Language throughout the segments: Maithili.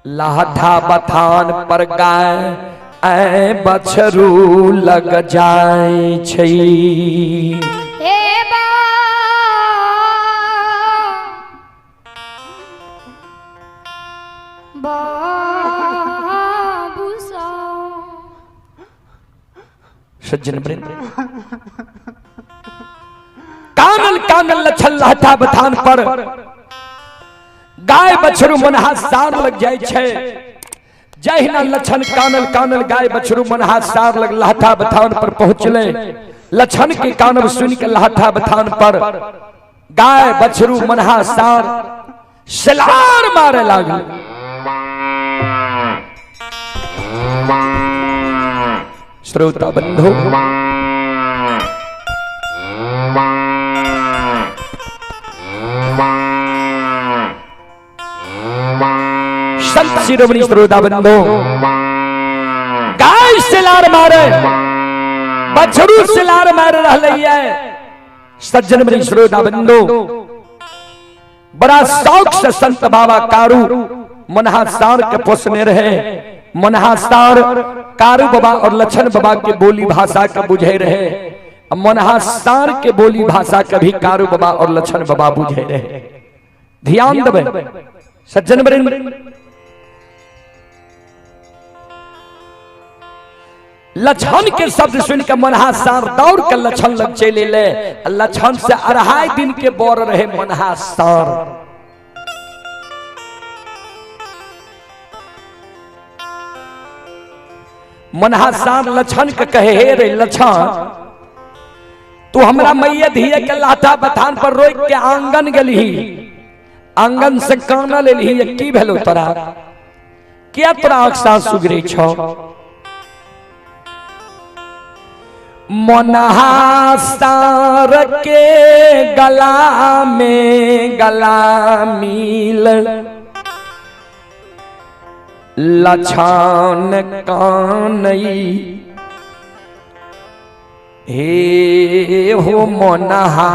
लाठा बथान पर गाय ऐ बछरू लग जाय छै। हे बा बाबू सा सज्जन वृंद, कानल कानल लछन लहटा बथान पर गाय बछरू मनहा सार लग जाय छै। जहिना लछन कानल कानल गाय बछरू मनहा सार लग लहटा बथान पर पहुंचले, लछन के कानब सुन के लहटा बथान पर गाय बछरू मनहा सार सलार मारे लागल। श्रोता बंधु, संत शिरोमणि श्रोता बंधु, गाय सिलार मारे बछरू सिलार मार रहे है। सज्जन मणि श्रोता बंधु, बड़ा शौक से संत बाबा कारू मनहा सार के पोसने रहे। मनहा सार कारू बाबा और लछन बाबा के बोली भाषा का बुझे रहे। मनहा सार के बोली भाषा का भी कारू बाबा और लछन बाबा बुझे रहे। ध्यान देवे सज्जन वृंद, लछन के शब्द सुन के मनहा सार दौड़ के लछन लग चले ले। लछन से 2.5 दिन के बोर रहे मनहा सार। मनहा सार लछन के कहे, हे रे लछन, तू हमरा मैया धिया के लाठा बथान पर रोक के आंगन गेलही, आंगन से काना लेलही, की भेलो तोरा, क्या तोरा आंख सास सुगरे छो? मनहा सार के गला में गला मिल लछन कानई, हे हो मनहा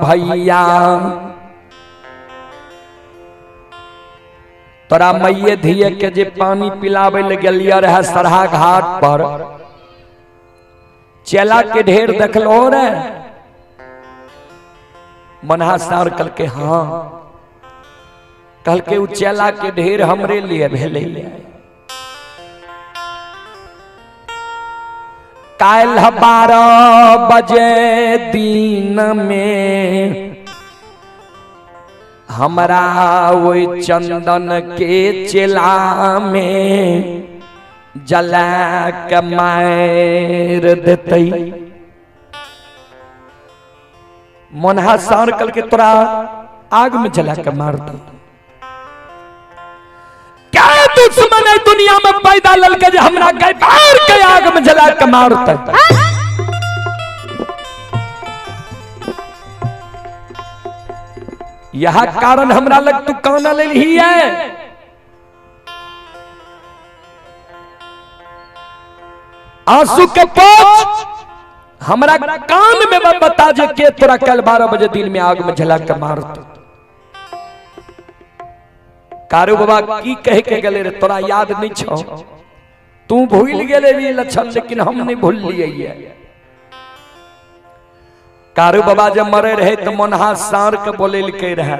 भैया, तोरा मैये धिये के जे पानी पिलावे ले गेलियै रहे सरहा घाट पर, चेला के ढेर देखलो रे? मनहा सार कल के हाँ, कल के उ चेला के ढेर हमरे लिए भेलै। काल्ह 12 बजे दिन में हमरा ओहि चंदन के चेला में जला के मार देतै। मनहा सार कल के तोरा आग में जला के मार दे। क्या दुश्मन है दुनिया में पैदा ललके जे हमरा के मार के आग में जला के मारतै? यह कारण हमरा लग तू काना लेलही है। आंसू के पोछ हमरा कान में बता जे के तोरा कल 12 बजे दिन में आग में जला के मारत। कारू बाबा की कह के गेले रे, तोरा याद नहीं छो? तू भूल गेले भी लक्षण, लेकिन हम नहीं भूल लिए। कारू बाबा जब मरे रहे तो मनहा सार के बोलेलकै रहे।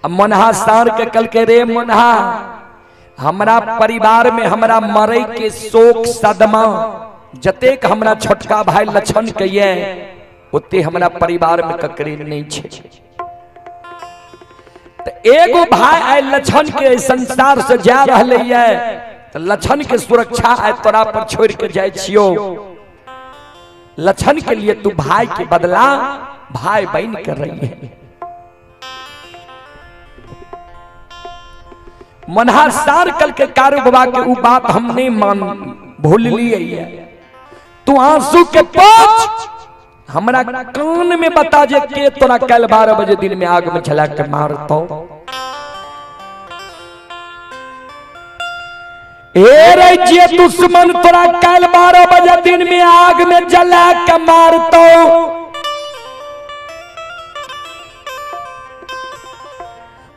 मनहा सार के कल के रे मनहा, हमरा परिवार में हमरा मरे के शोक सदमा जतेक हमरा छोटका भाई लक्षण के ये, ओते हमरा परिवार में ककरे नहीं छे। तो एगो भाई आए लक्षण के संसार से जा रहले ये, तो लक्षण के सुरक्षा आए तोरा पर छोड़ के जाय छियो। लक्षण के लिए तू भाई के बदला भाई बहन कर रही है। मनहा सार कल के कारू बाबा के उ बात हम नहीं मान भूल लिए। तू आंसू के पोछ हमरा कान में बता जे के तोरा कल 12 बजे दिन में आग में जला के मारतो। ए रे जे दुश्मन तोरा कल 12 बजे दिन में आग में जला के मारतो,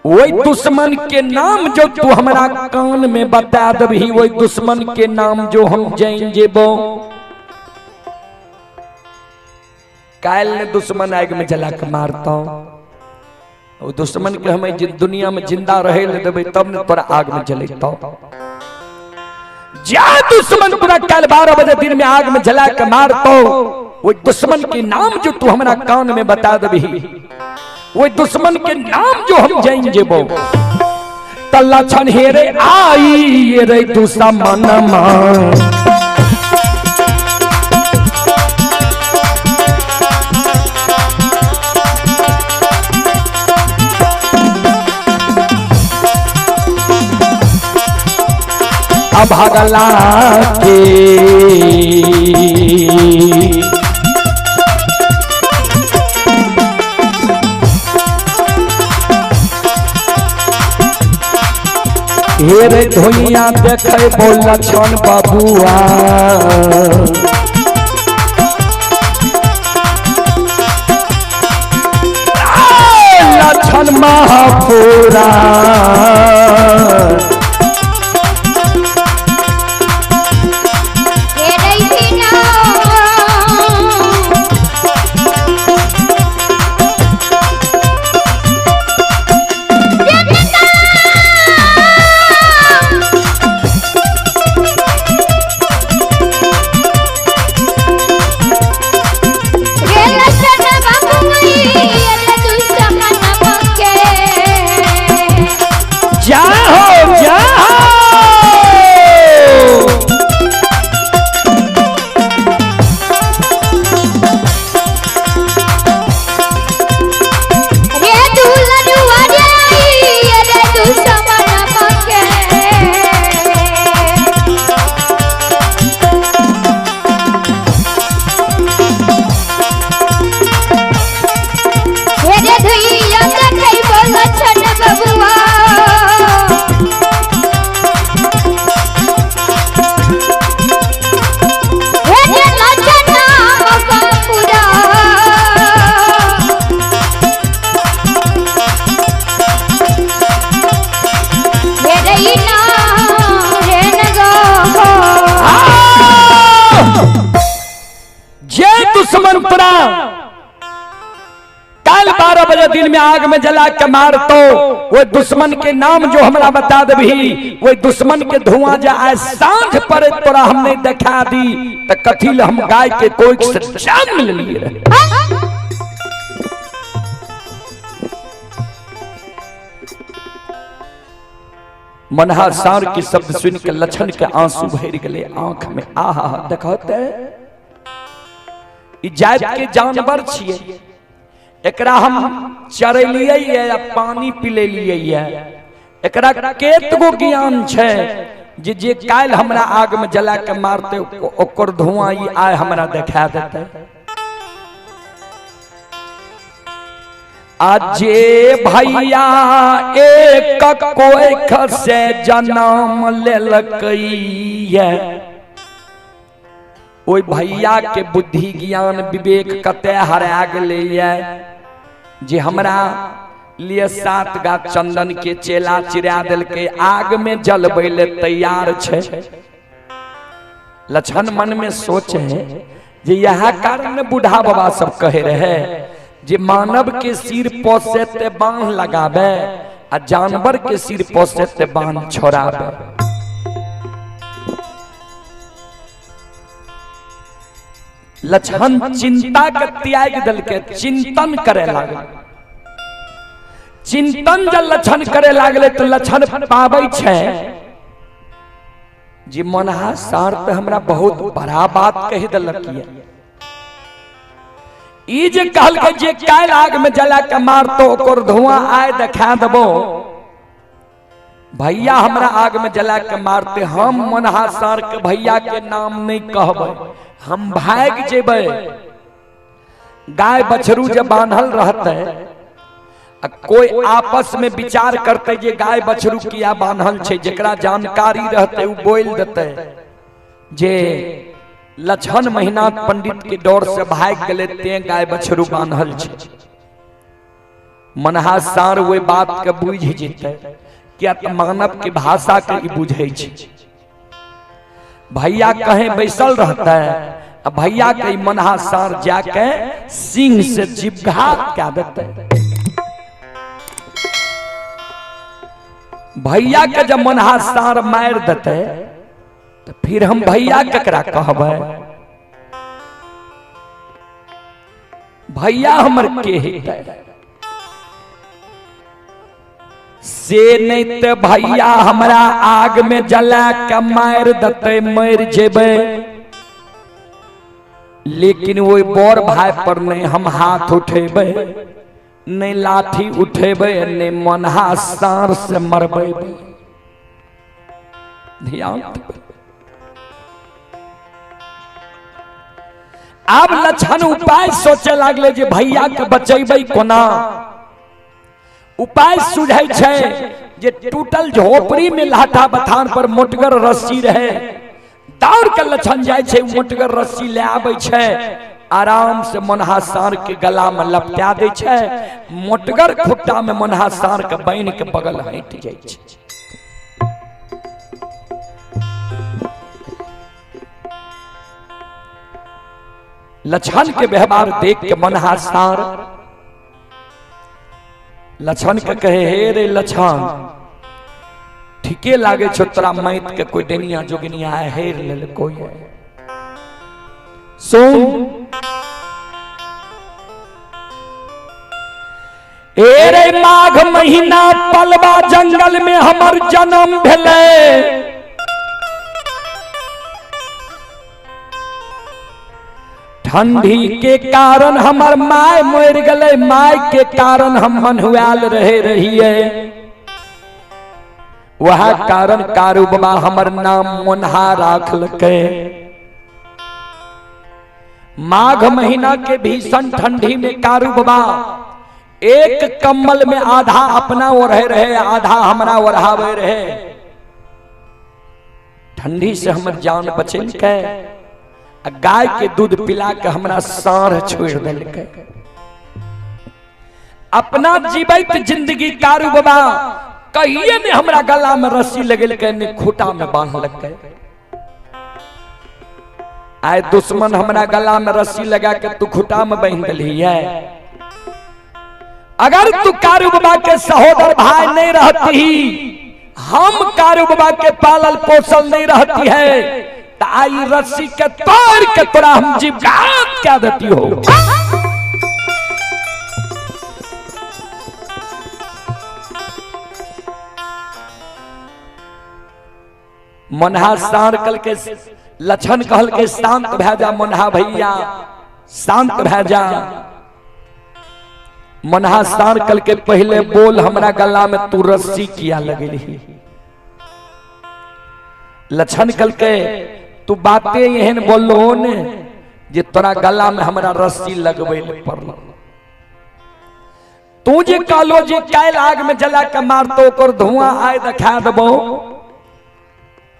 वही दुश्मन के नाम जो तू हमरा कान में बता दबही, वही दुश्मन के नाम जो हम जान जेबो। काल ने दुश्मन आग में जला के मारता, वो दुश्मन के हमें दुनिया में जिंदा रहे ले देबै तब ने तोरा आग में जलेता। जा दुश्मन तोरा कल 12 बजे दिन में आग में जला के मारतो, वो दुश्मन के नाम जो तू हमरा कान में बता दबही, वो दुश्मन के नाम जो हम जान जेबो। त लक्षण हेरे आई रे दुश्मन मां, अभगला के हेरे धुइया देखे बोल लक्षण बबुआ, लक्षण महापुरा। कल 12 बजे दिन में आग में जला के मार तो वो दुश्मन के नाम जो हमरा बता दबही, वो दुश्मन के धुआं जा आए सांझ पर तोरा हमने देखा दी त कथी ल हम गाय के कोई से जन्म ले लिए रहे। मनहा सार के शब्द सुन के लक्षण के आंसू भर गए आंख में। आहा देखते ई जात के जानवर छिए, एकरा हम चरेलिए या पानी पिलेलिए, एकरा केतगो ज्ञान छै जे जे काल्हि हमरा आग में जला के मारते ओकर धुआं ई आय हमरा देखा देते। आज जे भैया एक कोख से जन्म लेलकैया, ओहि भैया के बुद्धि ज्ञान विवेक कते हरा गेलैया जे हमरा लिए 7 गा चंदन के चेला चिरा देलकै, आग में जलबै ले तैयार छै। लक्षण मन में सोच है जे यह कारण बूढ़ा बाबा सब कहे रहे जे मानव के सिर पोसे ते बांध लगावे आ जानवर के सिर पोसे ते बांध छोड़ावे। लक्षण चिंता के त्याग दल के चिंतन करे लागल। चिंतन जब लक्षण करे लागले तो लक्षण पाबै छै जे मनहा सार त हमरा बहुत बड़ा बात कहि देलक। ई जे कहलकै जे काल्हि आग में जला के मारतो ओकर धुआं आय देखा देबो, भैया हमरा आग में जला के मारते हम मनहा सार के भैया के नाम नहीं कहबै, हम भाग जेबै। गाय बछरू जब बांधल रहते कोई आपस में विचार करते जे गाय बछरू किया बांधल छै, जेकरा जानकारी रहते उ बोल देते जे लक्षण महीना पंडित के डर से भाग गए ते गाय बछरू बांधल छै। मनहा सार ओहि बात के बुझि जेतै, किया तऽ मानव के भाषा के ई बुझै छै। भैया कहे बैसल रहतै आ भैया के ई मनहा सार जाके सिंह से जीवघात कए देतै। भैया के जब मनहा सार मारि देतै तऽ फिर हम भैया केकरा कहबै? भैया हमर के हेतै? से नहीं ते भैया हमरा आग में जला के मारि देतै, मरि जेबै, लेकिन ओहि बड़ भाई पर नहीं हम हाथ उठेबै, नहीं लाठी उठेबै, नहीं मनहा सार से मरबै। ध्यान देबै। आब लक्षण उपाय सोचे लागले जे भैया के बचेबै कोना। उपाय सुझै छै जे टूटल झोपड़ी में लाठा बथान पर मोटगर रस्सी रहे, दौड़ के लक्षण जाइ छै, मोटगर रस्सी ले आबै छै, आराम से मनहा सार के गला में लपटा दै छै, मोटगर खुट्टा में मनहा सार के बान्हि के बगल हटि जाइ छै। लक्षण के व्यवहार देख के मनहा सार लक्षण के कहे, हे रे लक्षण, ठीके लागे छौ तोरा मैत के कोई डेनिया जोगिनिया हेर लेल कोई है। सुन ए रे माघ महीना पलवा जंगल में हमर जन्म भेलै, ठंडी के कारण हमर my मरि गेलै, my के कारण हम मन्हुआल रहे रहिए, वह कारण कारू बाबा हमर नाम मोनहा राखलकै। माघ महीना के भीषण ठंडी में कारू बाबा एक कम्बल में आधा अपना ओढ़े रहे, आधा हमरा ओढ़ावे रहे। ठंडी से हमर जान बचेलकै, आ गाय के दूध पिला के हमरा साँढ़ छोड़ देलकै। अपना जीवित जिंदगी कारू बाबा कहिए ने हमरा गला में रस्सी लगेलकै, ने खूटा में बांधलकै। आए दुश्मन हमरा गला में रस्सी लगा के तू खूटा में बांध देलही है। अगर तू कारू बाबा के सहोदर भाई नहीं रहती, हम कारू बाबा के पालल पोसल नहीं रहती है, तो आई रस्सी के तोड़ के तोरा हम जीवघात क्या देती हो। मनहा सार कल के लक्षण कहल के शांत भै जा मनहा भैया, शांत भै जा। मनहा सार कल के पहले बोल हमरा गला में तू रस्सी किया लगेली। लक्षण कल के तू बातें एहन बोलो ने जे तोरा गला में हमरा रस्सी लगबै ले पड़ल। तू जे कहलो जे काल्हि आग में जला के मारतो ओकर धुआं आय देखा देबो,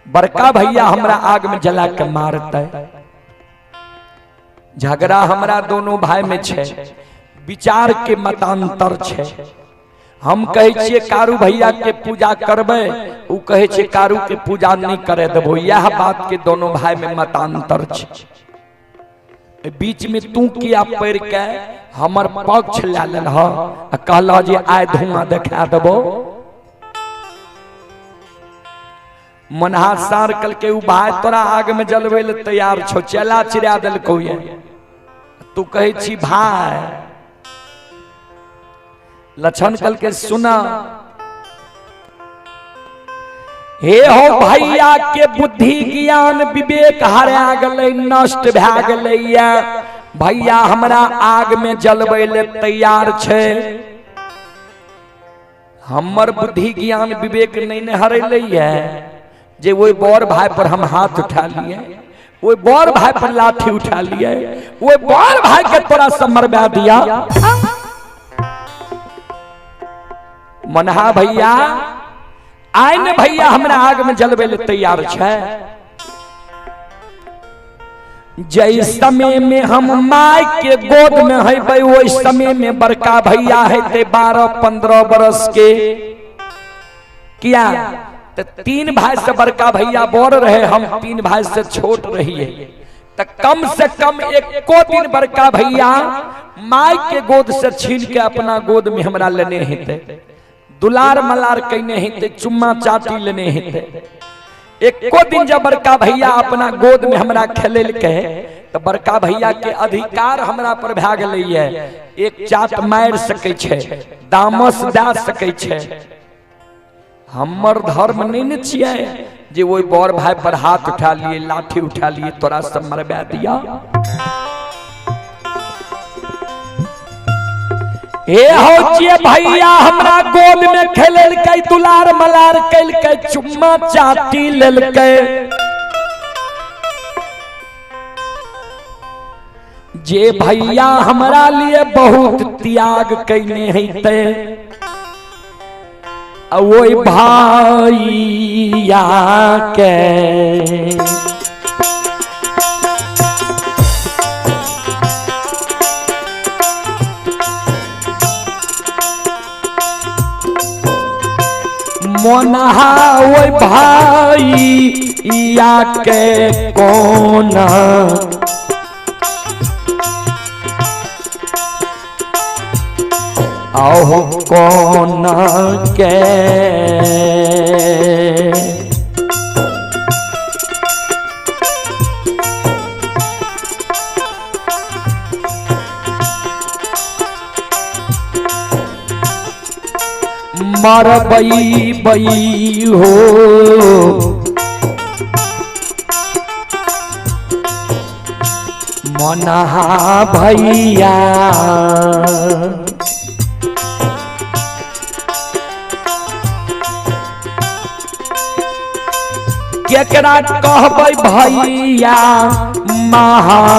बड़का भैया हमरा आग में जला के मारतै। झगड़ा हमरा दोनों भाई में छै, विचार के मतांतर छै। हम कहै छियै कारू भैया के पूजा करबै, उ कहै छै कारू के पूजा नहीं करे देबो। यह बात के दोनों भाई में मतांतर छै। बीच में तू किया पड़ के हमर पक्ष ले लेलह आ कहलह जे आय धुआं देखा देबो। मनहा सार कल के उ भाई तोरा आग में जलबै ले तैयार छौ, चेला चिड़ा देलकौ ये, तू कहै छी भाई। लक्षण कल के सुना, हे हो भैया के बुद्धि ज्ञान विवेक हरा गेलै, नष्ट भए गेलै। भैया हमरा आग में जलबै ले तैयार छै, हमर बुद्धि ज्ञान विवेक नहीं ने हरेलै है जे ओहि बड़ भाई पर हम हाथ उठा लिए, ओहि बड़ भाई पर लाठी उठा लिए, ओहि बड़ भाई के तोरा से मरवा दिया। मनहा भैया आइ ने भैया हमरा आग में जलबै ले तैयार छै। जै समय में हम माय के गोद में हेबै ओहि समय में बड़का भैया हेतै 12-15 बरस के। किया तो 3 भाई से बड़का भैया बड़ रहे, हम 3 भाई से छोट रहिए। तो कम से कम एको दिन बड़का भैया माय के गोद से छीन के अपना गोद में हमरा लेने हेतै, दुलार मलार कैने हेतै, चुम्मा चाटी लेने हेतै। एको दिन जब बड़का भैया अपना गोद में हमरा खेलेलकै तो बड़का भैया के अधिकार हमरा पर भए गेलैये। एक चाट मारि सकै छै, दामस दए सकै छै। हमर धर्म नहीं ने छियै जे ओहि बड़ भाई पर हाथ उठा लिए, लाठी उठा लिए, तोरा सब मरबा दिया। हे हो छियै भैया हमरा गोद में खेलेलकै, दुलार मलार केलकै, चुम्मा चाटी लेलकै। जे भैया हमरा लिए बहुत त्याग कैने हेतै ओहि भैया के मोनहा ओहि भैया के कोना आहो कोना के मरबई बई हो मनहा भैया। केकरा कहबै भैया महान,